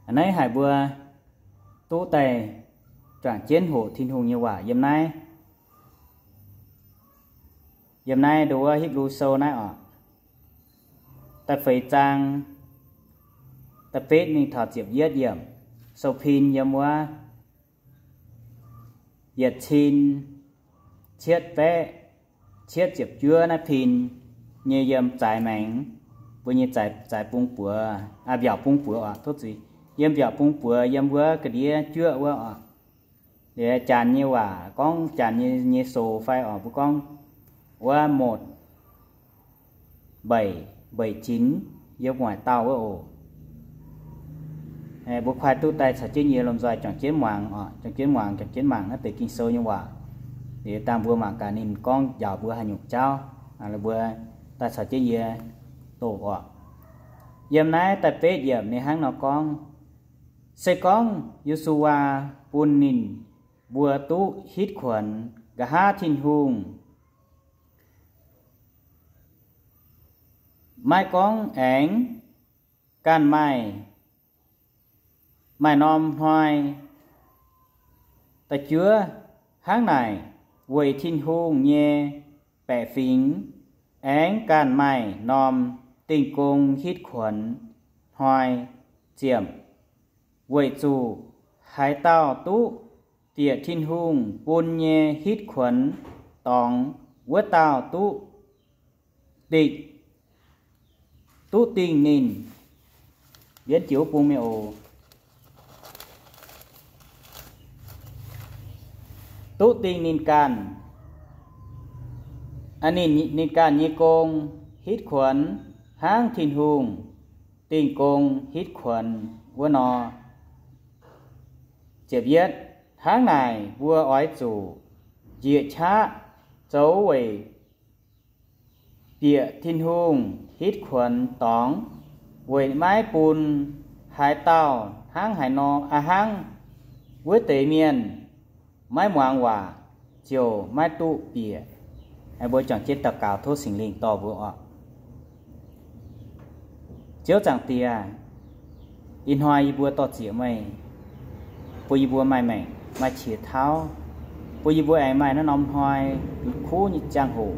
A'naaiv haic mbuo duqv daaih juangc jienv hoqc Tin-Hungh nyei waac yiem naaiv, yiem naaiv ndo wuov Hipv^lu Sou naaiv oc, da'feix zaang, da'betv mingh taux ziepc yietv yiemc. Sou pin yiem wuov yietc cin cietv baeqv cietv ziepc juov naaiv pin nyei yiem zaaix maengx, mbuo nyei zaaix, zaaix bung buoz, aa, mbiaauc bung buoz oc, tov zuiz, yiem mbiaauc bung buoz yiem wuov ga'ndiev juoqv wuov oc. Liuz Janx nyei waac gorngv Janx nyei, nyei sou fai oc, mbuo gorngv wuov một bảy, bảy chín, yiem gu'nguaaic dauh wuov oc. Mbuo kuaaiv duqv daaih caux jienv yie lomh nzoih juangc jienv muangx oc, juangc jienv muangx, juangc jienv mangc naaiv deix Ging-Sou nyei waac. Liuz dangh mbuo mangc gaax ninh gorngv njaaux mbuo haaix nyungc jauv, mbuo daaih caux jienv yie doqc oc. Yiem naaiv da'betv yiemc ninh hnangv nor gorngv, Se gorngv Yo^su^waa bun ninh mbuo duqv hitv kuonx, nqa'haav Tin-Hungh maiv gorngv aengx ganh maaih, maaih norm hnoi. Da'juov, hnangv naaic weic Tin-Hungh nyei baeqc fingx aengx ganh maaih norm Dingh Gong hitv kuonx hnoi. Ziemc, weic zuqc haaix dauh duqv bieqc Tin-Hungh bun nyei hitv kuonx dorngx, wuov dauh duqv dingh, duqv dingh ninh, mbienv jiex wuov bung mi'aqv oc. Duqv dingh ninh ganh, ninh, ninh ganh nyei gong hitv kuonx hnangv Tin-Hungh Dingh Gong hitv kuonx wuov nor. Ziepc yietv, hnangv naaic mbuo oix zuqc njiec qaqv zoux weic bieqc Tin-Hungh hitv kuonx dorngx, weic maiv bun haaix dauh hnangv haaix nor, aa, hnangv wuov deix mienh maiv muangx waac ziouc maiv duqv bieqc. Mbuo juangc jienv daux gaux tov Singx Lingh dorh mbuo oc. Ziouv Zaangc Diex, ih hnoi yie mbuo dor-ziec meih, bun yie mbuo maaih maengc maaih qiex tauv, bun yie mbuo aengx maaih naaiv norm hnoi, kuv nyei ziangh hoc,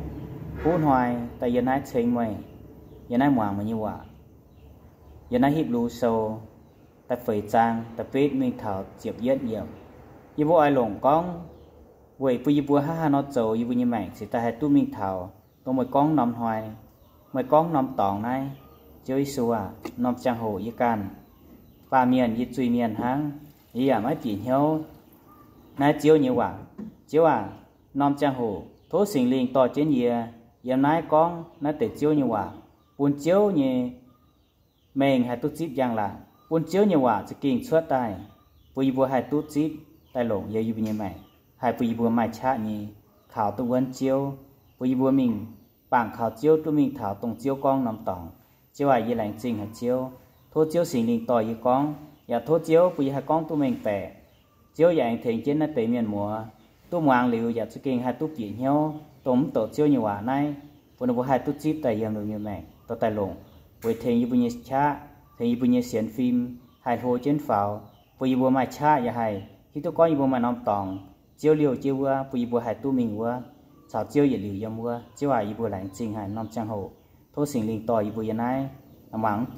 kuv hnoi daaih yiem naaiv ceng meih, yiem naaiv muangx meih nyei waac. Yiem naaiv Hipv^lu Sou da'feix zaang da'betv mingh taux ziepc yietv yiemc, yie mbuo oix longc gorngv, weic bun yie mbuo hnangv haaix nor zoux yie mbuo nyei maengc cingx daaih haih duqv mingh taux dongh meih gorngv norm hnoi, meih gorngv norm dorngx naaiv. Ziouv Yesu aac, norm ziangh hoc yie ganh baamh mienh, yie zuiz-mienh hnangv, yie yaac maiv bieqc hnyouv naaiv Ziouv nyei waac. Ziouv aac, norm ziangh hoc tov Singx Lingh dorh jienv yie yiem naaiv gorngv naaiv deix Ziouv nyei waac, bun Ziouv nyei mengh haih duqv zipv njang-laangc, bun Ziouv nyei waac za'gengh cuotv daaih, bun yie mbuo haih duqv zipv daaih longc yiem yie mbuo nyei maengc, haih bun yie mbuo maaih qaqv nyei kaux duqv wuonv Ziouv, bun yie mbuo mingh bangc kaux Ziouv duqv mingh taux dongh Ziouv gorngv norm dorngx. Ziouv aac, yie laengz zingh haic Ziouv. Tov Ziouv Singx Lingh dorh yie gorngv, yaac tov Ziouv bun yie haih gorngv duqv mengh baeqc. Ziouv yaac aengx tengx jienv naaiv deix mienh muoz duqv muangx liuz yaac za'gengh haih duqv bieqc hnyouv dongh mv douc Ziouv nyei waac naaiv, bun ninh mbuo haih duqv zipv daaih yiem ninh mbuo nyei maengc dorh daaih longc, weic tengx yie mbuo nyei qaqv, tengx yie mbuo nyei sienx fim haih hlo jienv faaux, bun yie mbuo maaih qaqv yaac haih hiuv duqv gorngv yie mbuo maaih norm dorngx Ziouv liouh jienv wuov, bun yie mbuo haih duqv mingh wuov, caux Ziouv yietc liuz yiem wuov. Ziouv aac, yie mbuo laengz zingh haic norm ziangh hoc. Tov Singx Lingh dorh yie mbuo yiem naaiv muangx,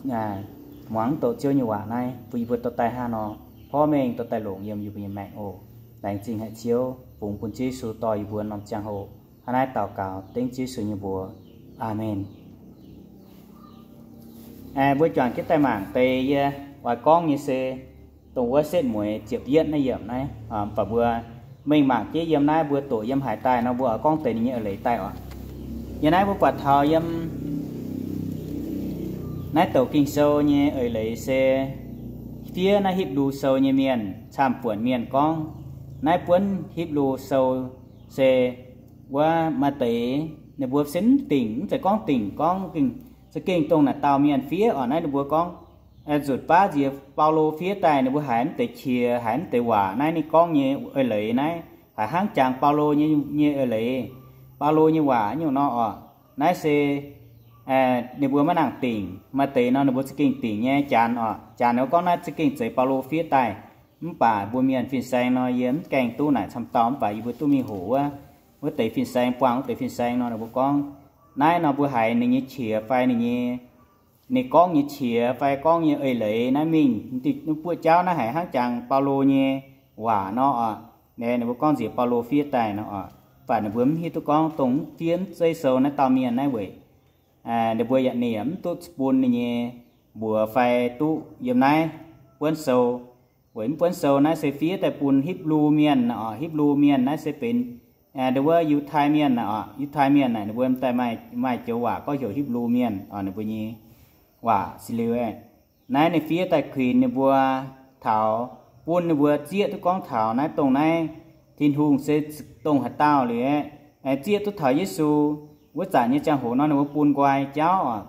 muangx mv douc Ziouv nyei waac naaiv, bun yie mbuo dorh daaih hnangv nor porv mengh dorh daaih longc yiem yie mbuo nyei maengc oc. Laengz zingh haic Ziouv, fungx bun Ziouv Yesu dorh yie mbuo norm ziangh hoc hnangv naaiv daux gaux dengv Ziouv Yesu nyei mbuox. Aamen. Aengx mbuo juangc jienv daaih mangc deix yie oix gorngv nyei se dongh wuov setv mueiz ziepc yietv naaiv yiemc naaiv. Mv baac mbuo mingh mangc jienv yiem naaiv mbuo doqc yiem haaix daaih nor mbuo oix gorngv deix ninh nyei eix leiz daaih oc. Yiem naaiv mbuo buatc taux yiem naaiv douc Ging-Sou nyei eix leiz se fiev naaiv Hipv^lu Sou nyei mienh camv-buonc mienh gorngv, naaiv buonv Hipv^lu Sou se wuov maaih deix ninh mbuo se mv dingc, mv zeiz gorngv dingc, gorngv za'gengh dongh naaic dauh mienh fiev oc. Naaiv ninh mbuo gorngv nzutc baav nziex Baulo fiev daaih ninh mbuo haiz mv deix qiex, haiz mv deix waac naaiv ninh gorngv nyei eix leiz naaiv, haiz hnangv jangx Baulo nyei, nyei eix leiz, Baulo nyei waac nyungc nor oc. Naaiv se Ninh mbuo maiv nangc dingc. Maaih deix nor ninh mbuo za'gengh dingc nyei, Janx oc. Janx ninh mbuo gorngv naaiv za'gengh zeiz Baulo fiev daaih. Mv baac mbuo mienh fin-saeng nor yie mv gaengh duqv naaic camv dauh, mv baac yie mbuo duqv mingh hoqc wuov, wuov deix fin-saeng, buangh wuov deix fin-saeng nor ninh mbuo gorngv, naaiv nor mbuo haiz ninh nyei qiex fai ninh nyei, ninh gorngv nyei qiex fai gorngv nyei eix leiz naaiv mingh, mv buoqv jauv naaiv haiz hnangv jangx Baulo nyei waac nor oc. Ninh mbuo gorngv nziex Baulo fiev daaih nor oc. Mv baac ninh mbuo mv hiuv duqv gorngv dongh mv fiev mv zeiv sou naaiv dauh mienh naaiv weic ninh mbuo yaac, ninh yaac mv duqv bun ninh nyei mbuox fai duqv yiem naaiv buonv sou. Weic mv buonv sou naaiv se fiev daaih bun Hipv^lu Mienh oc. Hipv^lu Mienh naaiv se benx ndo wuov Yiutai Mienh naaic oc. Yiutai Mienh naaic ninh mbuo daaih maaih joux waac gorngv heuc Hipv^lu Mienh oc, ninh mbuo nyei waac se liuz, naaiv ninh fiev daaih kuinx ninh mbuo taux, bun ninh mbuo zieqv duqv gorngv taux naaiv dongh naaiv Tin-Hungh se dongh haaix dauh liuz, zieqv duqv taux Yesu wuov zanc nyei ziangh hoc nor ninh mbuo bun nqoi jauv oc.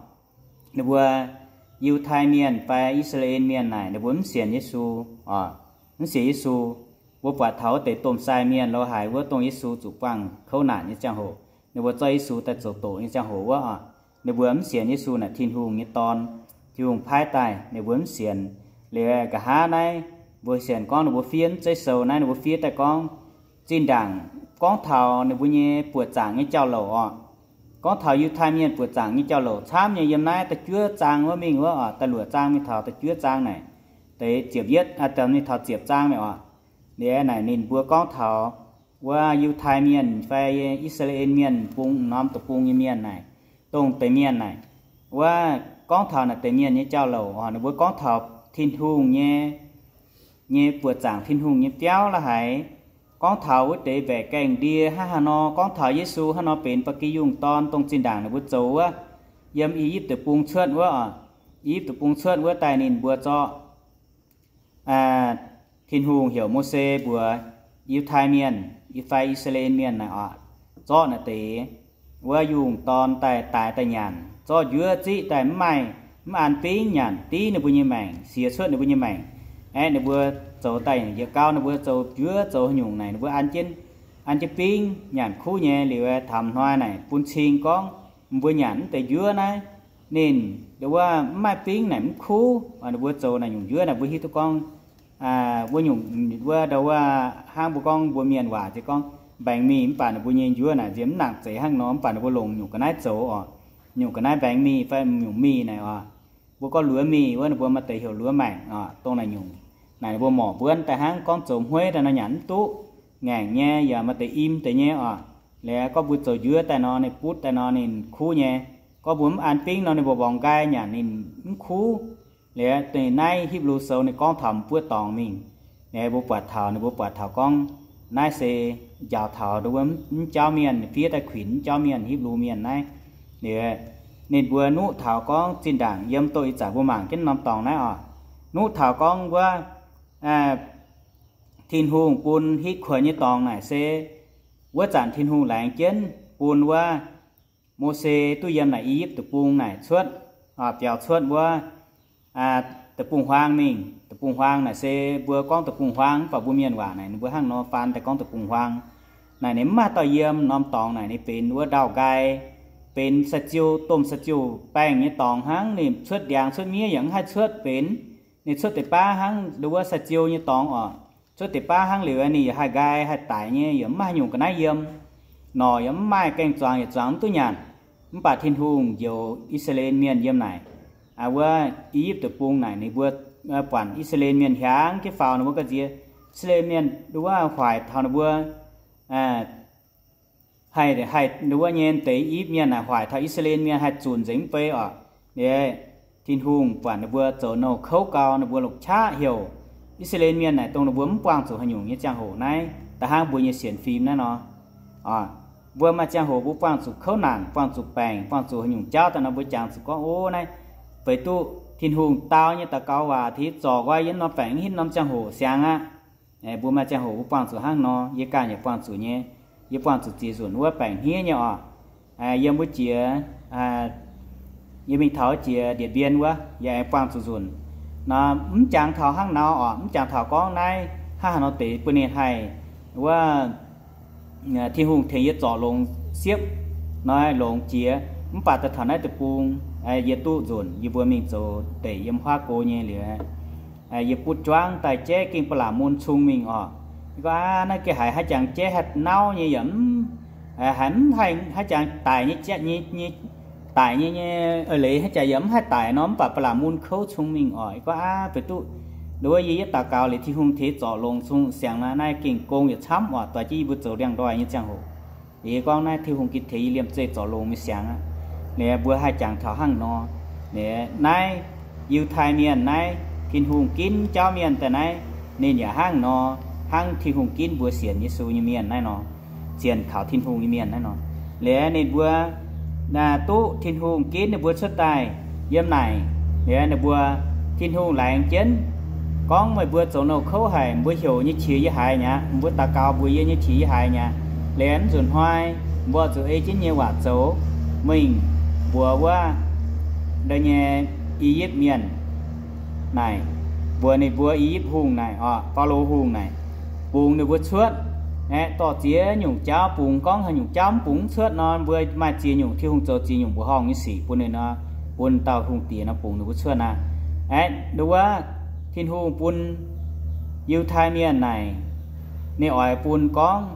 Ninh mbuo Yiutai Mienh fai I^saa^laa^en Mienh naaic ninh mbuo mv sienx Yesu oc, mv sienx Yesu. Mbuo buatc taux wuov deix domh sai mienh lo haic wuov, dongh Yesu zuqc buangh kouv naanc nyei ziangh hoc, ninh mbuo zorqv Yesu daaih zoux doqc nyei ziangh hoc wuov oc, ninh mbuo mv sienx Yesu naaic Tin-Hungh nyei Dorn, Tin-Hungh paaiv daaih, ninh mbuo mv sienx. Liuz nqa'haav naaiv mbuo sienx gorngv ninh mbuo fiev mv zeiv sou naaiv ninh mbuo fiev daaih gorngv zinh ndaangc gorngv taux ninh mbuo nyei buoqc zaangc nyei jauv-louc oc. Gorngv taux Yiutai Mienh buoqc zaangc nyei jauv-louc camv nyei yiem naaiv da'juov zaang wuov mingh wuov oc, da'luoqc zaang mingh taux da'juov zaang naaic, deix ziepc yietv, mingh taux ziepc zaang naaic oc. Liuz naaic ninh mbuo gorngv taux wuov Yiutai Mienh fai I^saa^laa^en Mienh bung norm deic-bung nyei mienh naaic, dongh deix mienh naaic, wuov gorngv taux naaic deix mienh nyei jauv-louc oc, ninh mbuo gorngv taux Tin-Hungh nyei, nyei buoqc zaangc Tin-Hungh nyei biauv la'haiz, gorngv taux wuov deix mbaeqc gaengh ndie hnangv haaix nor, gorngv taux Yesu hnangv nor benx ba'gi yungh dorn dongh zinh ndaangc ninh mbuo zoux wuov, yiem I^yipv Deic-Bung cuotv wuov oc. I^yipv Deic-Bung cuotv wuov daaih ninh mbuo zorqv Tin-Hungh heuc Mose mbuox Yiutai Mienh fai I^saa^laa^en Mienh naaic oc, zorqv naaic deix wuov yungh dorn daaih daix daaih nyanc, zorqv njuov ziqv daaih mv maaih, mv an bingv nyanc, div ninh mbuo nyei maengc, siex cuotv ninh mbuo nyei maengc. Aeqv, ninh mbuo zoux daaih yietc gau ninh mbuo zoux njuov zoux haaix nyungc naaic ninh mbuo an jienv, an jienv bingv nyanc kuv nyei. Liuz taux hnoi naaic bun cing gorngv mbuo nyanc mv deix njuov naaiv, ninh ndo wuov mv maaih bingv naaic mv kuv. Ninh mbuo zoux naaic nyungc njuov naaic mbuo hiuv duqv gorngv wuov nyungc wuov ndo wuov hnangv mbuo gorngv mbuo mienh waac se gorngv mbaengx mingh, mv baac ninh mbuo nyei njuov naaic nziex mv nangc zeiz hnangv nor, mv baac ninh mbuo longc nyungc ga'naaiv zoux oc. Nyungc ga'naaiv mbaengx mingh fai nyungc mingh naaic oc. Mbuo gorngv luoz mingh wuov, ninh mbuo maaih deix heuc luoz maengc oc, dongh naaic nyungc. Naaic ninh mbuo morc mbuonv daaih hnangv gorngv zoux hmueiv daaih nor nyanc mv duqv, ngaengc nyei, yaac maaih deix im deix nyei oc. Liuz gorngv mbuo zoux njuov daaih nor ninh butv daaih nor ninh kuv nyei. Gorngv mbuo mv an bingv nor ninh mbuo mborngx nqaai nyanc ninh mv kuv. Liuz naaiv Hipv^lu Sou ninh gorngv taux m'buoqv dorngx mingh. Liuz mbuo buatc taux, ninh mbuo buatc taux gorngv naaiv se njaaux taux ndo wuov mv jauv mienh, fiev daaih kuinx mv jauv mienh, Hipv^lu Mienh naaiv. Liuz ninh mbuo nuqv taux gorngv zinh ndaangc yiem doqc ih zanc mbuo mangc jienv norm dorngx naaiv oc, nuqv taux gorngv wuov Tin-Hungh bun hitv kuonx nyei dorngx naaic se wuov zanc Tin-Hungh laengz jienv bun wuov Mose duqv yiem naaic I^yipv Deic-Bung naaic cuotv, biaux cuotv wuov deic-bung-huaang mingh. Deic-bung-huaang naaic se mbuo gorngv deic-bung-huaang, mv baac mbuo mienh waac naaic ninh mbuo hnangv nor faan daaih gorngv deic-bung-huaang. Naaic ninh mv maaih dauh yiem. Norm dorngx naaic ninh benx wuov ndaauh nqaai, benx sai-ziou, domh sai-ziou baengh nyei dorngx hnangv. Ninh cuotv ndiangx cuotv miev yaac mv haih cuotv benx. Ninh cuotv deix-baav hnangv ndo wuov sai-ziou nyei dorngx oc. Cuotv deix-baav hnangv liuz ninh yaac haih nqaai haih daic nyei, yaac mv maaih haaix nyungc ga'naaiv yiem. Norqc yaac mv maaih, gaeng-zuangx yaac zuangx mv duqv nyanc. Mv baac Tin-Hungh njoux I^saa^laa^en Mienh yiem naaic wuov I^yipv Deic-Bung naaic ninh mbuo buatc I^saa^laa^en Mienh hiaangx jienv faaux ninh mbuo ga'nziex. I^saa^laa^en Mienh ndo wuov hoic taux ninh mbuo haih, haih ndo wuov nyei deix I^yipv Mienh naaic hoic taux I^saa^laa^en Mienh haih zunc nzengc mv bei oc. Liuz Tin-Hungh buatc ninh mbuo zoux nouh kouv gau, ninh mbuo longc-qaqv heuc I^saa^laa^en Mienh naaic dongh ninh mbuo mv buangh zuqc haaix nyungc nyei ziangh hoc naaiv, da'hnangv mbuo nyei sienx fim naaiv nor. Mbuo maaih ziangh hoc mbuo buangh zuqc kouv naanc, buangh zuqc baengc, buangh zuqc haaix nyungc jauv daaih nor, mbuo jangx zuqc gorngv, o, naaiv feix duqv Tin-Hungh dau nyei daux gaux waac teix zorc nqoi yiem norm baengc, hitv norm ziangh hoc siang aqv. Mbuo maaih ziangh hoc mbuo buangh zuqc hnangv nor, yie ganh yaac buangh zuqc nyei. Yie buangh zuqc ziex nzunc wuov baengc hniev nyei oc. Yiem wuov jiex, yie mingh taux wuov jiex Điện Biên wuov, yie aengx buangh zuqc nzunc. Nor mv jangx taux hnangv nor oc, mv jangx taux gorngv naaiv hnangv haaix nor deix bun ninh haih wuov Tin-Hungh tengx yie zorc longx siepv nor, longx jiex. Mv baac daaih taux naaiv deic-bung, yie duqv nzunc, yie mbuo mingh zoux deic yiem huaav go nyei liuz, yie butv juangv daaih jaiv gengh ba'laqc mun cung mingh orqc. Gorngv, aa, naaiv gengh haiz haaix jangx jaiv haih nauv nyei yaac mv, haiz mv haih, haaix jangx daic nyei, daic nyei, nyei, eix leiz haaix jangx yaac mv haih daic nor, mv baac ba'laqc mun kouv cung mingh orqc. Gorngv, aa, beiv duqv nduov yie yietv daux gaux liuz Tin-Hungh teix zorc longx cung siangx nor, naaiv gengh gong yietc camv orqc, doix jienv yie mbuo zoux ndiangx-ndoih nyei ziangh hoc. Yie gorngv naaiv Tin-Hungh gitv teix yie liemh zeih zorc longx mingh siangx aqv. Liuz mbuo haih jangx taux hnangv nor, liuz naaiv Yiutai Mienh naaiv, Tin-Hungh ginv jauv mienh daaih naaiv, ninh yaac hnangv nor, hnangv Tin-Hungh ginv mbuo sienx Yesu nyei mienh naaiv nor, sienx kaux Tin-Hungh nyei mienh naaiv nor. Liuz ninh mbuo duqv Tin-Hungh ginv ninh mbuo cuotv daaih yiem naaic, liuz ninh mbuo, Tin-Hungh laengz jienv gorngv, meih mbuo zoux nouh kouv haic, mbuo heuc nyei qiex yie haiz mi'aqv, mbuo daux gaux mbuox yie nyei qiex yie haiz mi'aqv. Liuz mv nzunc hnoi mbuo zuqc ei jienv nyei waac zoux mingh mbuox wuov nyei I^yipv Mienh naaic, mbuox ninh mbuo I^yipv Hungh naaic orqc, Faalo Hungh naaic, bungx ninh mbuo cuotv. Aeqv, dorh ziex nyungc jauv bungx, gorngv haaix nyungc jauv mv bungx mv cuotv nor, mbuo maaih ziex nyungc, Tin-Hungh zoux ziex nyungc mbuoqc horngh nyei sic bun ninh nor, bun dauh hungh diex nor bungx ninh mbuo cuotv aqv. Aeqv, nduov, Tin-Hungh bun Yiutai Mienh naaic, ninh oix bun gorngv,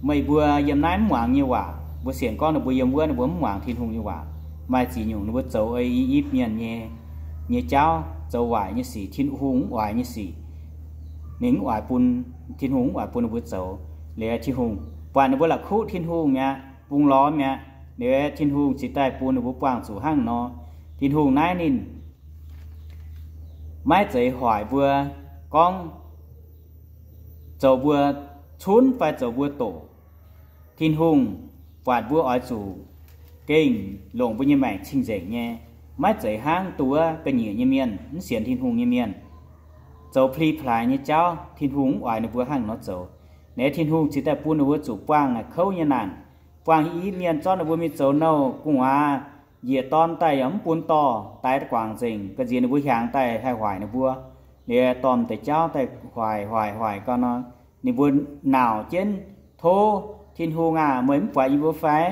meih mbuo yiem naaiv mv muangx nyei waac. Mbuo sienx gorngv ninh mbuo yiem wuov ninh mbuo mv muangx Tin-Hungh nyei waac. Maaih ziex nyungc ninh mbuo zoux ei I^yipv Mienh nyei, nyei jauv, zoux waaic nyei sic, Tin-Hungh mv oix nyei sic. Ninh mv oix bun, Tin-Hungh mv oix bun ninh mbuo zoux. Liuz Tin-Hungh buatc ninh mbuo la'kuqv Tin-Hungh mi'aqv, bungx lorz mi'aqv. Liuz Tin-Hungh ziouc daaih bun ninh mbuo buangh zuqc hnangv nor. Tin-Hungh naaiv ninh maiv zeiz hoic mbuo gorngv zoux mbuo cunv fai zoux mbuo doqc. Tin-Hungh buatc mbuo oix zuqc gengh longc mbuo nyei maengc cing-nzengc nyei, maiv zeiz hnangv duqv wuov ga'nyiec nyei mienh, mv sienx Tin-Hungh nyei mienh zoux pli-plaaix nyei jauv. Tin-Hungh mv oix ninh mbuo hnangv nor zoux. Naaiv Tin-Hungh ziouc daaih bun ninh mbuo zuqc buangh naaic kouv nyei naanc, buangh I^yipv Mienh zorqv ninh mbuo mingh zoux nouh gu'nguaaz, njiec dorn daaih yaac mv bun dorh, daix guangc nzengc, ga'nziex ninh mbuo hiaangx daaih haih hoic ninh mbuo. Liuz dorh deix jauv daaih hoic hoic hoic gau nor, ninh mbuo nauc jienv, Tov, Tin-Hungh aah! Meih mv buatc yie mbuo fai?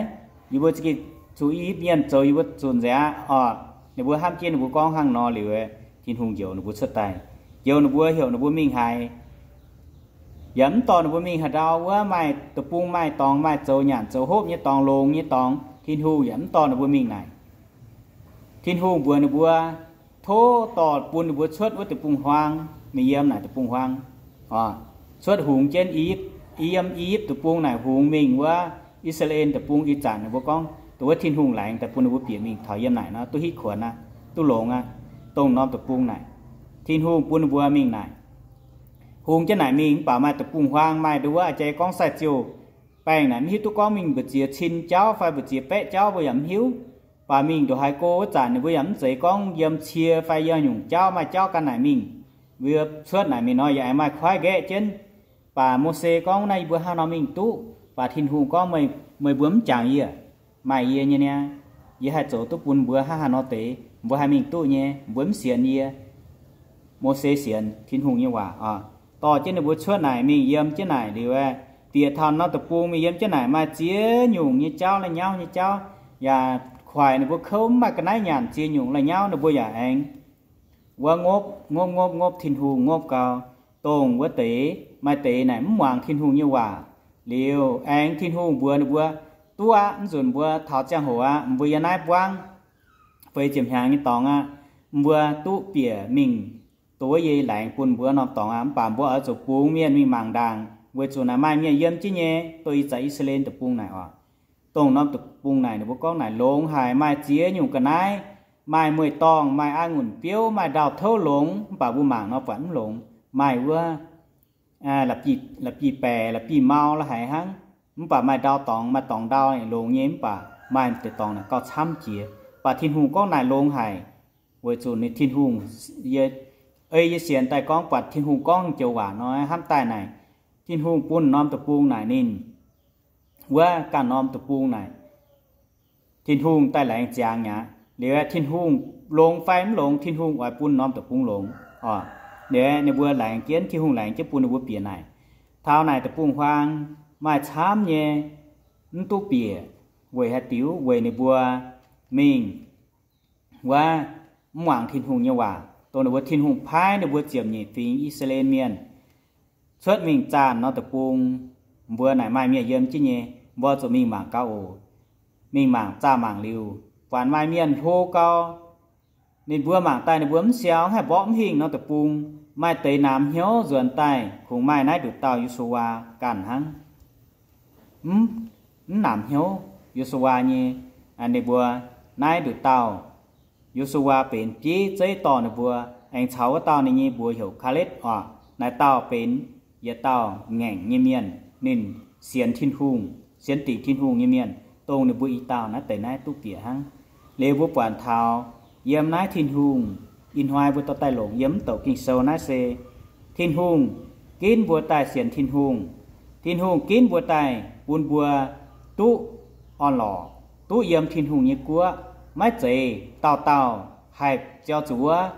Yie mbuo za'gengh zuqc I^yipv Mienh zoux yie mbuo zuqc nzengc aqv orqc. Ninh mbuo hnamv jienv ninh mbuo gorngv hnangv nor liuz, Tin-Hungh njoux ninh mbuo cuotv daaih, njoux ninh mbuo, heuc ninh mbuo mingh haaix, yaac mv dorh ninh mbuo mingh haaix ndau wuov maaih deic-bung, maaih dorngx, maaih zoux nyanc zoux hopv nyei dorngx, longx nyei dorngx, Tin-Hungh yaac mv dorh ninh mbuo mingh naaic. Tin-Hungh mbuox ninh mbuo, Tov dorh bun ninh mbuo cuotv wuov deic-bung-huaang, mingh yiem naaic deic-bung-huaang, cuotv hungx jienv I^yipv, yiem I^yipv deic-bung naaic hungx mingh wuov I^saa^laa^en deic-bung. Ih zanc ninh mbuo gorngv dongh wuov Tin-Hungh laengz daaih bun ninh mbuo bieqc mingh taux yiem naaic nor, duqv hitv kuonx aqv, duqv longx aqv. Dongh norm deic-bung naaic, Tin-Hungh bun ninh mbuo mingh naaic. Hungx jienv naaic mingh mv baac maaih deic-bung-huaang, maaih nduov wuov a'jai gorngv sai-ziouh baengh naaic, mv hiuv duqv gorngv mingh mbu'ziex cin jauv fai mbu'ziex baeqv jauv mbuo yaac mv hiuv. Baac mingh ndongc haaix go wuov zanc ninh mbuo yaac mv zeiz gorngv yiem cie fai yiem nyungc jauv, maaih jauv ganh naaic mingh. Mbuo cuotv naaic mingh nor yaac aengx maaih kuaaiv nqaeqv jienv. Baac Mose gorngv, Naaiv yie mbuo hnangv nor mingh duqv. Baac Tin-Hungh gorngv, Meih mbuo mv jangx yie, maaih yie nyei niaa. Yie haih zoux duqv bun mbuo hnangv haaix nor deix, mbuo haih mingh duqv nyei. Mbuo mv sienx yie. Mose sienx Tin-Hungh nyei waac oc. Dorh jienv ninh mbuo cuotv naaic mingh yiem jienv naaic liuz, bieqc taux norm deic-bung mingh yiem jienv naaic maaih ziex nyungc nyei jauv, la'nyauv nyei jauv, yaac kuaaic ninh mbuo kouv, mv maaih ga'naaiv nyanc, ziex nyungc la'nyauv ninh mbuo yaac aengx wuov ngopv, ngopv, ngopv, ngopv Tin-Hungh, ngopv gau. Dongh wuov deix maaih deix naaic mv muangx Tin-Hungh nyei waac. Liuz aengx Tin-Hungh mbuox ninh mbuo, Duqv aqv. Mv nzunc mbuo taux ziangh hoc aqv, mbuo yiem naaiv buangv feix ziepc hnyangx nyei dorngx aqv, mbuo duqv bieqc mingh dongh wuov yie laengz bun mbuo norm dorngx aqv. Mv baac mbuo oix zuqc bungx mienh mingh mangc ndaangc, weic zuqc naaic maaih mienh yiem jienv nyei, dongh ih zanc I^saa^laa^en Deic-Bung naaic oc. Dongh norm deic-bung naaic ninh mbuo gorngv naaic longx haic, maaih ziex nyungc ga'naaiv, maaih mueiz-dorngh, maaih a'ngunc biouv, maaih ndau-touv longx, mv baac mbuo mangc nor buatc mv longx. Maaih wuov la'bieiv-baeqc, la'bieiv-mau la'haic hnangv. Mv baac maaih ndau-dorngx, maaih dorngx ndau longx nyei, mv baac maaih deix dorngx naaic gauh camv jiex. Baac Tin-Hungh gorngv naaic longx haic, weic zuqc ninh Tin-Hungh, ei yie sienx daaih gorngv buatc Tin-Hungh gorngv joux waac nor hnamv daaih naaic, Tin-Hungh bun norm deic-bung naaic ninh wuov ganh norm deic-bung naaic, Tin-Hungh daaih laengz ziangx aqv. Liuz Tin-Hungh longx fai mv longx, Tin-Hungh oix bun norm deic-bung longx oc. Liuz ninh mbuo laengz jienv, Tin-Hungh laengz jienv bun ninh mbuo bieqc naaic. Taux naaic deic-bung-huaang maaih camv nyei, mv duqv bieqc. Weic haaix diuc? Weic ninh mbuo mingh wuov, mv muangx Tin-Hungh nyei waac, dongh ninh mbuo Tin-Hungh paaiv ninh mbuo ziepc nyeic fingx I^saa^laa^en Mienh cuotv mingh zaanh norm deic-bung, mbuo naaic maaih mienh yiem jienv nyei, mbuo zuqc mingh mangc gaax oc. Mingh mangc zaah mangc liuz, buatc maaih mienh hlo gau. Ninh mbuo mangc daaih ninh mbuo mv siau, haih mborqv mv hingh norm deic-bung. Maaih deix namx hnyouv nzuonx daaih, kungx maaih naaiv nduqc dauh Yo^su^waa ganh hnangv. Mv, mv namx hnyouv Yo^su^waa nyei, ninh mbuo, naaiv nduqc dauh Yo^su^waa benx bieiv zeiv dorh ninh mbuo, aengx caux wuov dauh ninh nyei mbuox heuc Kaaletv oc. Naaiv dauh benx yietc dauh ngaengc nyei mienh, ninh sienx Tin-Hungh, sienx dingc Tin-Hungh nyei mienh, dongh ninh mbuo i dauh naaiv deix naaiv duqv bieqc hnangv. Liuz mbuo buatc taux yiem naaiv Tin-Hungh, ih hnoi mbuo dorh daaih longc yiem mv douc Ging-Sou naaiv se Tin-Hungh ginv mbuo daaih sienx Tin-Hungh. Tin-Hungh ginv mbuo daaih bun mbuo duqv orn-lorqc, duqv yiem Tin-Hungh nyei guoqv. Maiv zeiz dauh dauh haih ziouc zuqc wuov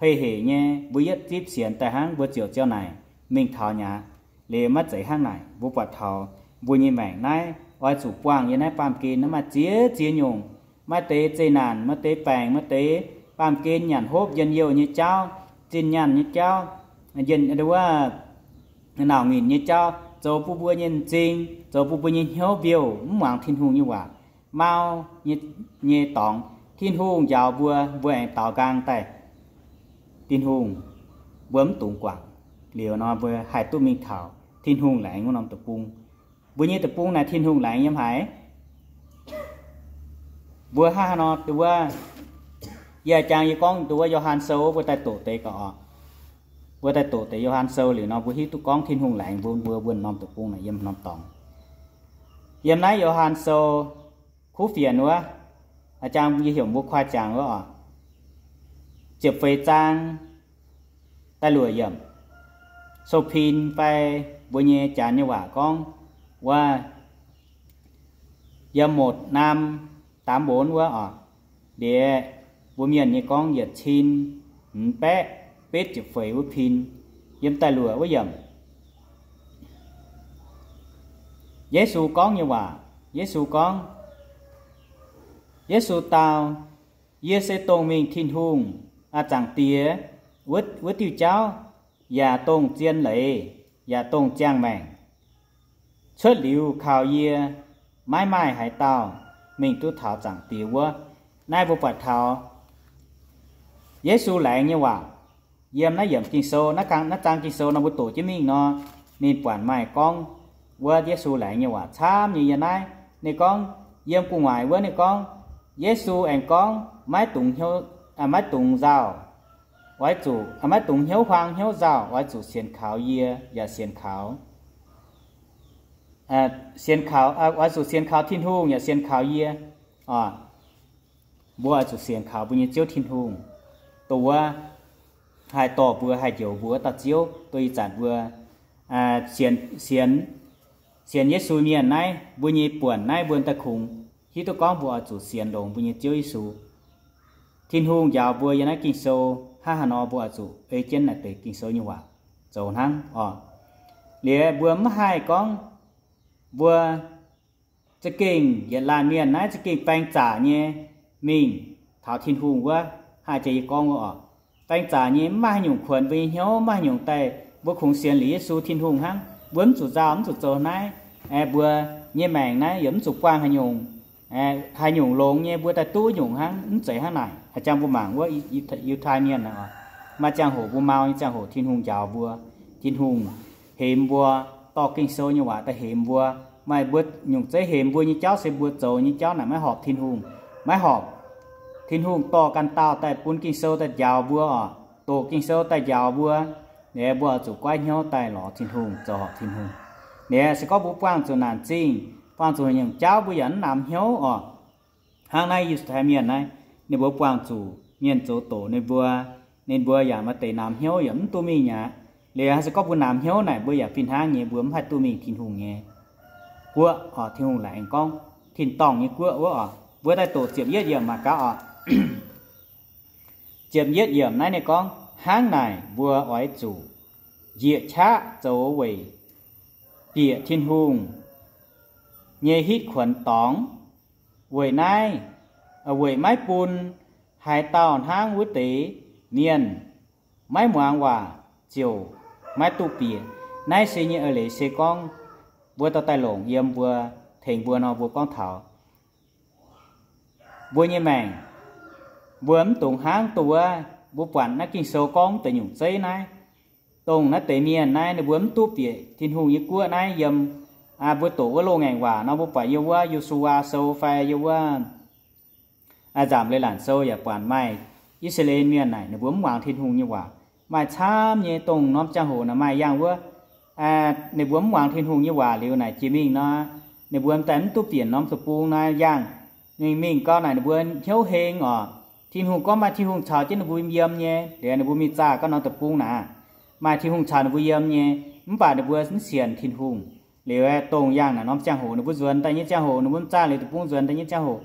hei hec nyei, mbuo yietv zipv sienx daaih hnangv mbuo ziouc ziouc naaic mingh taux mi'aqv. Liuz maiv zeiz hnangv naaic. Mbuo buatc taux mbuo nyei maengc naaiv oix zuqc buangh yiem naaiv baamh gen naaiv maaih ziex ziex nyungc, maaih deix zeqc naanc, maaih deix baengc, maaih deix baamh gen nyanc hopv njien-youh nyei jauv, zinh nyaanh nyei jauv, wuov, nauc nyinc nyei jauv, zoux bun mbuo nyei m'zing, zoux bun mbuo nyei hnyouv mbiouh, mv muangx Tin-Hungh nyei waac, mau nyei, nyei dorngx. Tin-Hungh njaaux mbuo, mbuo aengx daaux nqaang daaih. Tin-Hungh, mbuo mv dungx guangc. Liuz nor mbuo haih duqv mingh taux Tin-Hungh laengz wuov norm deic-bung. Mbuo nyei deic-bung naaic Tin-Hungh laengz yiem haaix? Mbuo hnangv haaix nor, wuov, yie jangx yie gorngv wuov Yo^han Sou, mbuo daaih doqc deix ga'oc. Mbuo daaih doqc deix Yo^han Sou liuz nor, mbuo hiuv duqv gorngv Tin-Hungh laengz mbuo, mbuo wuov norm deic-bung naaic yiem norm dorngx. Yiem naaiv Yo^han Sou kuv fienx wuov, jangx yie heuc mbuo kuaaiv jangx wuov oc, ziepc feix zaang da'luoqc yiemc, sou-pin fai mbuo nyei janx nyei waac gorngv wuov, yiem motc naam daav mbonx wuov oc. Liuz mbuo mienh nyei gorngv yietc cin hmz baeqv betv ziepc feix wuov pin, yiem da'luoqc wuov yiemc. Yesu gorngv nyei waac. Yesu gorngv, Yesu dau, Yie se dongh mingh Tin-Hungh, aa, Zaangc Diex wuov diuh jauv, yaac dongh zien leiz, yaac dongh ziangh maengc. Cuotv liuz kaux yie, maiv maaih haaix dauh mingh duqv taux Zaangc Diex wuov. Naaiv mbuo buatc taux Yesu laengz nyei waac. Yiem naaiv yiemc Ging-Sou, naaiv zaang Ging-Sou nor mbuo doqc jienv mingh nor, ninh buatc maaih gorngv wuov Yesu laengz nyei waac camv nyei yiem naaiv. Ninh gorngv, yiem gu'nguaaic wuov ninh gorngv, Yesu aengx gorngv, maiv dungx, maiv dungx nzauh, oix zuqc, maiv dungx hnyouv huaang hnyouv nzauh, oix zuqc sienx kaux yie yaac sienx kaux, sienx kaux, oix zuqc sienx kaux Tin-Hungh yaac sienx kaux yie. Mbuo oix zuqc sienx kaux mbuo nyei Ziouv Tin-Hungh, dongh wuov haih dorh mbuo, haih njoux mbuo wuov dauh Ziouv. Dongh ih zanc mbuo sienx, sienx Yesu mienh naaiv, mbuo nyei buonc naaiv mbuo daaih kungx hiuv duqv gorngv mbuo oix zuqc sienx longx mbuo nyei Ziouv Yesu. Tin-Hungh njaaux mbuo yiem naaiv Ging-Sou hnangv haaix nor, mbuo oix zuqc ei jienv naaiv deix Ging-Sou nyei waac zoux hnangv oc. Liuz mbuo mv haih gorngv mbuo za'gengh yietc laanh mienh naaiv za'gengh baeng zaqc nyei mingh taux Tin-Hungh wuov, hnangv jiex yie gorngv wuov oc. Baeng zaqc nyei, mv maaih haaix nyungc kuonx mbuo nyei hnyouv, mv maaih haaix nyungc daaih mbuo kungx sienx liuz Yesu Tin-Hungh hnangv. Mbuo mv zuqc nzauh, mv zuqc zoux naaiv. Mbuo nyei maengc naaiv yaac mv zuqc buangh haaix nyungc, haaix nyungc longx nyei, mbuo daaih duqv nyungc hnangv. Mv zeiz hnangv naaic. A'jang mbuo mangc wuov Yiutai Mienh, maaih ziangh hoc mbuo mau nyei ziangh hoc Tin-Hungh njaaux mbuo, Tin-Hungh hemx mbuo, dorh Ging-Sou nyei waac daaih hemx mbuo. Maaih mbuo nyungc zeiv hemx mbuo nyei jauv se mbuo zoux nyei jauv naaic maiv horpc Tin-Hungh. Maiv horpc. Tin-Hungh dorh ganh dauh daaih bun Ging-Sou daaih njaaux mbuo oc, doqc Ging-Sou daaih njaaux mbuo. Liuz mbuo oix zuqc goiv hnyouv daaih lorz Tin-Hungh, zoux horpc Tin-Hungh. Liuz se gorngv mbuo buangh zuqc naanc zingh, buangh zuqc nyungc jauv mbuo yaac mv namx hnyouv oc. Hnangv naaiv Yiutai Mienh naaiv, ninh mbuo buangh zuqc mienh zoux doqc ninh mbuo, ninh mbuo yaac maaih deix namx hnyouv yaac mv duqv mingh aqv. Liuz se gorngv mbuo namx hnyouv naaic mbuo yaac fih hnangv nyei, mbuo mv haih duqv mingh Tin-Hungh nyei guoqv oc. Tin-Hungh laengz gorngv tin-dorngh nyei guoqv wuov oc. Mbuo daaih doqc ziepc yietv yiemc mangc gaax oc. Ziepc yietv yiemc naaiv ninh gorngv, hnangv naaic mbuo oix zuqc njiec qaqv zoux weic bieqc Tin-Hungh nyei hitv kuonx dorngx. Weic naaiv weic maiv bun haaix dauh hnangv wuov deix mienh, maiv muangx waac ziouc maiv duqv bieqc. Naaiv se nyei eix leiz se gorngv mbuo dorh daaih longc yiem mbuo, tengx mbuo nor mbuo gorngv taux mbuo nyei maengc, mbuo mv dungx hnangv dongh wuov mbuo buatc naaiv Ging-Sou gorngv deix nyungc zeiv naaiv, dongh naaiv deix mienh naaiv ninh mbuo mv duqv bieqc Tin-Hungh nyei guoqv naaiv yiem, mbuo doqc wuov loz-ngaengc waac nor mbuo buatc yiem wuov Yo^su^waa Sou fai yiem wuov Nzamc Leiz-Latc Sou yaac buatc maaih I^saa^laa^en Mienh naaic ninh mbuo mv muangx Tin-Hungh nyei waac. Maaih camv nyei dongh norm ziangh hoc naaic maaih yangh wuov, ninh mbuo mv muangx Tin-Hungh nyei waac liuz naaic jiex mingh nor, ninh mbuo daaih mv duqv bieqc norm deic-bung naaiv yangh. Ninh mingh gau naaic ninh mbuo hnyouv heng oc. Tin-Hungh gorngv maaih Tin-Hungh caux jienv ninh mbuo yiem nyei, liuz ninh mbuo mingh zaah gau norm deic-bung naaic, maaih Tin-Hungh caux ninh mbuo yiem nyei, mv baac ninh mbuo mv sienx Tin-Hungh. Liuz dongh yangh naaic norm ziangh hoc ninh mbuo nzuonx daaih nyei ziangh hoc, ninh mbuo mv zaah liuz deic-bung nzuonx daaih nyei ziangh hoc,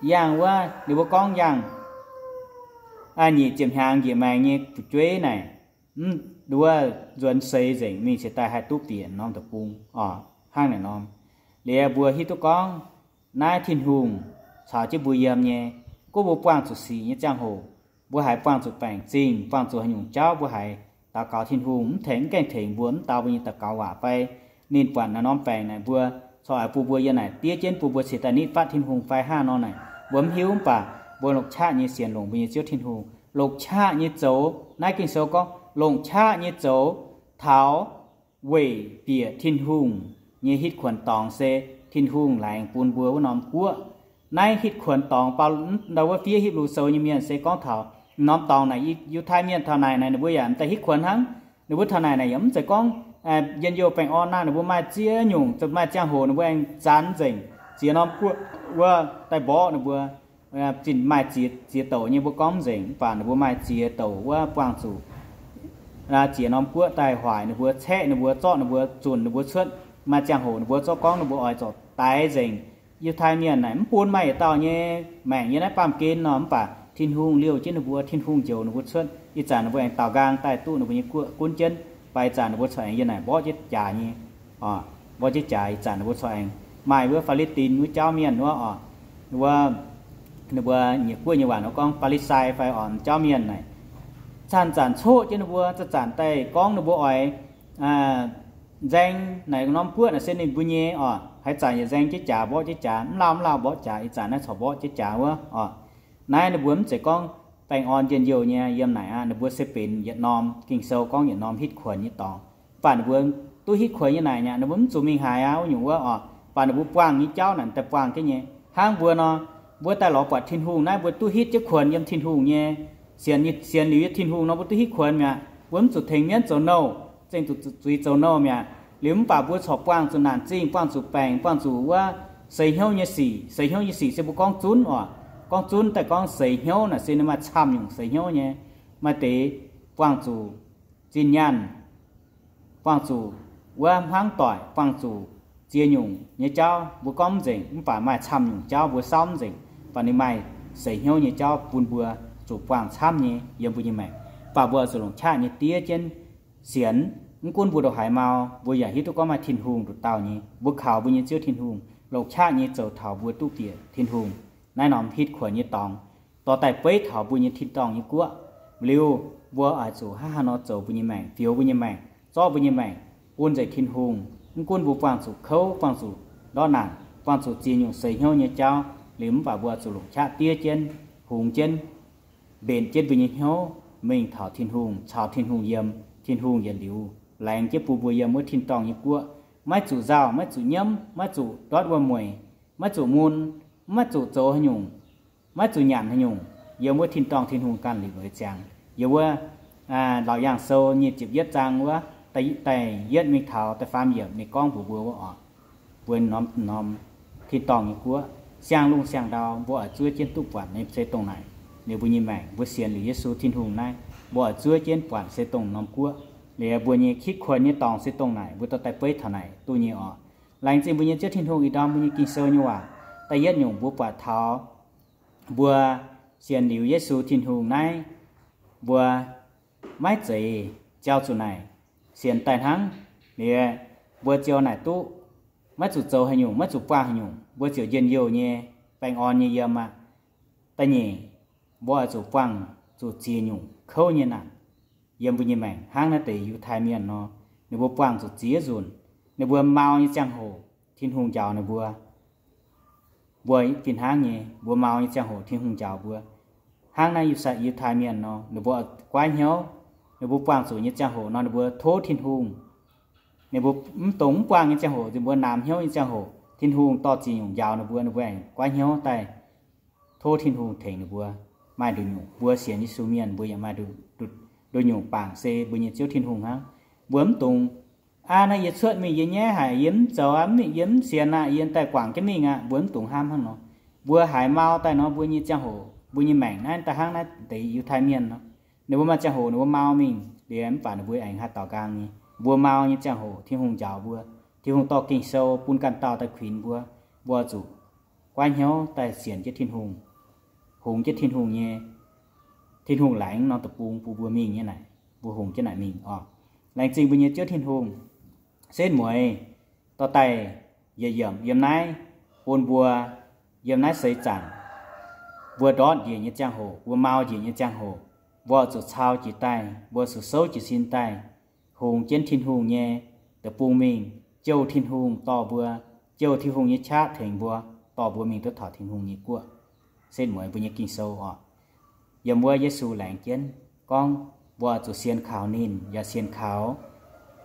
yangh wuov ninh mbuo gorngv yangh nyic ziepc hnyangx njiec maengx nyei fu'jueiv naaic, mv, wuov nzuonx seix nzengc mingh cingx daaih haih duqv bieqc norm deic-bung oc. Hnangv naaic norm, liuz mbuo hiuv duqv gorngv naaiv Tin-Hungh caux jienv mbuo yiem nyei. Gunv mbuo buangh zuqc sic nyei ziangh hoc, mbuo haiz buangh zuqc baengc zingh, buangh zuqc haaix nyungc jauv, mbuo haiz daux gaux Tin-Hungh mv tengx, mv gaengh tengx mbuo, mv dau mbuo nyei daux gaux waac fai ninh buatc naaiv norm baengc naaic mbuo corc bun mbuo yiem naaic diev jienv bun mbuo cingx daaih nitv fatv Tin-Hungh fai hnangv nor naaic, mbuo mv hiuv. Mv baac mbuo longc qaqv nyei sienx longc mbuo nyei Ziouv Tin-Hungh, longc qaqv nyei zoux. Naaiv Ging-Sou gorngv longc qaqv nyei zoux taux weic bieqc Tin-Hungh nyei hitv kuonx dorngx se Tin-Hungh laengz bun mbuo wuov norm guoqv. Naaiv hitv kuonx dorngx, Baulo ndau wuov fiev Hipv^lu Sou nyei mienh se gorngv taux norm dorngx naaic, Yiutai Mienh taux naaic naaic ninh mbuo yaac m'daaih hitv kuonx hnangv. Ninh mbuo taux naaic naaic yaac mv zeiz gorngv njien-youh baengh orn aqv. Ninh mbuo maaih ziex nyungc, maaih ziangh hoc ninh mbuo aengx zanx nzengc ziex norm guoqv wuov daaih mborqv ninh mbuo zinh maaih ziex, ziex douc nyei mbuo gorngv mv nzengc, mv baac ninh mbuo maaih ziex douc wuov buangh zuqc ziex norm guoqv daaih hoic ninh mbuo, caeqv ninh mbuo, zorqv ninh mbuo, zunc ninh mbuo cuotv. Maaih ziangh hoc ninh mbuo zorqv gorngv ninh mbuo oix zorc daix nzengc Yiutai Mienh naaic, mv bun maaih yietc dauh nyei maengc yiem naaiv baamh gen nor, mv baac Tin-Hungh liouh jienv ninh mbuo, Tin-Hungh njoux ninh mbuo cuotv. Ih zanc ninh mbuo aengx daaux nqaang daaih duqv ninh mbuo nyei guoqv gunv jienv, baac ih zanc ninh mbuo corc aengx yiem naaic mborqv jienv jaax nyei, mborqv jienv jaax. Ih zanc ninh mbuo corc aengx maaih wuov Faa^li^tin wuov jauv mienh wuov oc, wuov ninh mbuo nyei guoqv nyei waac nor gorngv Faa^li^sai fai oc, jauv mienh naaic, zanc-zanc coqv jienv ninh mbuo, zanc-zanc daaih gorngv ninh mbuo oix nzaeng naaic norm guoqv naaic se ninh mbuo nyei oc. Haaix zanc yaac nzaeng jienv jaax, mborqv jienv jaax, mv lauh mv lauh mborqv jaax. Ih zanc naaiv corc mborqv jienv jaax wuov oc. Naaiv ninh mbuo mv zeiz gorngv baengh orn njien-youh nyei yiem naaic aqv. Ninh mbuo se benx yietc norm, Ging-Sou gorngv yietc norm hitv kuonx nyei dorngx. Mv baac ninh mbuo duqv hitv kuonx nyei naaic aqv, ninh mbuo mv zuqc mingh haaix aqv wuov nyungc wuov oc. Mv baac ninh mbuo buangh nyei jauv naaic daaih buangh jienv nyei. Hnangv mbuo nor, mbuo daaih lorz buatc Tin-Hungh naaiv, mbuo duqv hitv jienv kuonx yiem Tin-Hungh nyei, sienx, sienx liuz yiem Tin-Hungh nor mbuo duqv hitv kuonx mi'aqv. Mbuo mv zuqc tengx mienv zoux nouh, zengc zuqc zuiz zoux nouh mi'aqv. Liuz mv baac mbuo corc buangh zuqc naanc zingh, buangh zuqc baengc, buangh zuqc wuov seix hnyouv nyei sic. Seix hnyouv nyei sic se mbuo gorngv zunv oc. Gorngv zunv daaih gorngv seix hnyouv naaic se ninh maaih camv nyungc seix hnyouv nyei. Maaih deix buangh zuqc zinh nyaanh, buangh zuqc wuov hmuangv doic, buangh zuqc ziex nyungc nyei jauv. Mbuo gorngv mv nzengc, mv baac maaih camv nyungc jauv mbuo saauv mv nzengc, mv baac ninh maaih seix hnyouv nyei jauv bun mbuo zuqc buangh camv nyei yiem mbuo nyei maengc. Mv baac mbuo oix zuqc longc qaqv nyei diev jienv sienx. Mv gunv mbuo ndongc haaix mau, mbuo yaac hiuv duqv gorngv maaih Tin-Hungh nduqc dauh nyei. Mbuo kaux mbuo nyei Ziouv Tin-Hungh, longc qaqv nyei zoux taux mbuo duqv bieqc Tin-Hungh naaiv norm hitv kuonx nyei dorngx, dorh daaih beiv taux mbuo nyei tin-dorngh nyei guoqv. Liuz mbuo oix zuqc hnangv haaix nor zoux mbuo nyei maengc, fioux mbuo nyei maengc, zorqv mbuo nyei maengc bun nzengc Tin-Hungh. Mv gunv mbuo buangh zuqc kouv, buangh zuqc ndortv naanc, buangh zuqc ziex nyungc seix hnyouv nyei jauv, liuz mv baac mbuo oix zuqc longc qaqv diev jienv, hungx jienv, mbenc jienv mbuo nyei hnyouv mingh taux Tin-Hungh, caux Tin-Hungh yiem. Tin-Hungh yietc liuz laengz jienv bun mbuo yiem wuov tin-dorngh nyei guoqv. Maiv zuqc nzauh, maiv zuqc nyiemv, maiv zuqc ndortv wuom-mueic, maiv zuqc mun, maiv zuqc zoux haaix nyungc, maiv zuqc nyanc haaix nyungc, yiem wuov tin-dorngh Tin-Hungh ganh liuc leiz ziangx. Yiem wuov Laauc Yaangh Sou nyic ziepc yietv zaang wuov, da'yietv mingh taux da'faam yiemc ninh gorngv mbuox mbuo wuov oc, mbuo norm, norm tin-dorngh nyei guoqv, siang-lungh siang-ndau mbuo oix zuov jienv duqv buatc nyei se dongh naaic. Liuz mbuo nyei maengc, mbuo sienx liuz Yesu Tin-Hungh naaiv, mbuo oix zuov jienv buatc se dongh norm guoqv. Liuz mbuo nyei hitv kuonx nyei dorngx se dongh naaic, mbuo dorh daaih beiv taux naaic duqv nyei oc. Laengz zingh mbuo nyei Ziouv Tin-Hungh ih ndorm mbuo nyei Ging-Sou nyei waac. Da'yietv nyungc mbuo buatc taux mbuo sienx liuz Yesu Tin-Hungh naaiv, mbuo maiv zeiz ziaux zuqc naaic sienx daaih hnangv. Liuz mbuo ziaux naaic duqv, maiv zuqc zoux haaix nyungc, maiv zuqc buangh haaix nyungc, mbuo ziouc njien-youh nyei, baengh orn nyei yiem aqv. Da'nyeic, mbuo oix zuqc buangh zuqc ziex nyungc kouv nyei naanc yiem mbuo nyei maengc hnangv naaiv deix Yiutai Mienh nor. Ninh mbuo buangh zuqc ziex nzunc. Ninh mbuo mau nyei ziangh hoc Tin-Hungh njaaux ninh mbuo, mbuo fih hnangv nyei, mbuo mau nyei ziangh hoc Tin-Hungh njaaux mbuo. Hnangv naaiv Yiutai Mienh nor, ninh mbuo goiv hnyouv, ninh mbuo buangh zuqc nyei ziangh hoc nor, ninh mbuo tov Tin-Hungh. Ninh mbuo mv dungx mv buangh nyei ziangh hoc, ninh mbuo namx hnyouv nyei ziangh hoc, Tin-Hungh dorh ziex nyungc njaaux ninh mbuo, ninh mbuo aengx goiv hnyouv daaih tov Tin-Hungh tengx ninh mbuo. Maaih nduqc nyungc mbuo sienx Yesu mienh, mbuo yaac maaih nduqc nyungc bangc se mbuo nyei Ziouv Tin-Hungh hnangv. Mbuo mv dungx, aa, naaiv yie cuotv mingh, yie nyaiv haic, yie mv zoux aqv, yie mv sienx aqv, yie daaih guangc jienv mingh aqv. Mbuo mv dungx hnamv hnangv nor. Mbuo haiz mau daaih nor, mbuo nyei ziangh hoc, mbuo nyei maengc naaiv daaih hnangv naaiv deix Yiutai Mienh nor. Ninh mbuo maaih ziangh hoc ninh mbuo mau mingh liuz, mv baac ninh mbuo aengx haih daaux nqaang nyei. Mbuo mau nyei ziangh hoc Tin-Hungh njaaux mbuo, Tin-Hungh dorh Ging-Sou bun ganh dauh daaih kuinx mbuo, mbuo zuqc goiv hnyouv daaih sienx jienv Tin-Hungh, hungx jienv Tin-Hungh nyei, Tin-Hungh laengz norm deic-bung bun mbuo mingh nyei naaic, mbuo hungx jienv naaic mingh oc. Laengz zingh mbuo nyei Ziouv Tin-Hungh. Setv mueiz dorh daaih yietc yiemc yiem naaiv bun mbuo, yiem naaiv seix zanc mbuo ndortv njiec nyei ziangh hoc, mbuo mau njiec nyei ziangh hoc, mbuo zuqc cau jiez daaih, mbuo zuqc souv jiez sin daaih, hungx jienv Tin-Hungh nyei deic-bung mingh, jouh Tin-Hungh dorh mbuo, jouh Tin-Hungh nyei qaqv tengx mbuo, dorh mbuo mingh duqv taux Tin-Hungh nyei guoqv. Setv mueiz mbuo nyei Ging-Sou oc. Yiem wuov Yesu laengz jienv gorngv, mbuo zuqc sienx kaux ninh, yaac sienx kaux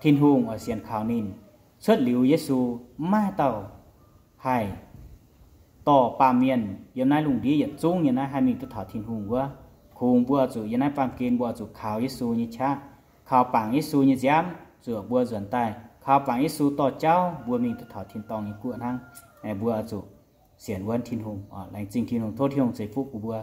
Tin-Hungh oix sienx kaux ninh. Cuotv liuz Yesu, mv maaih dauh haih dorh baamh mienh yiem naaiv lungh ndiev yietc zungv nyei naaiv haih mingh duqv taux Tin-Hungh wuov. Kungx mbuo zuqc yiem naaiv baamh gen mbuo zuqc kaux Yesu nyei qaqv, kaux bangc Yesu nyei nziaamv zuoqc mbuo nzuonx daaih, kaux bangc Yesu dorh jauv mbuo mingh duqv taux tin-dorngh nyei guoqv hnangv. Mbuo zuqc sienx wuonv Tin-Hungh. Laengz zingh Tin-Hungh, tov Tin-Hungh ceix fuqv bun mbuo.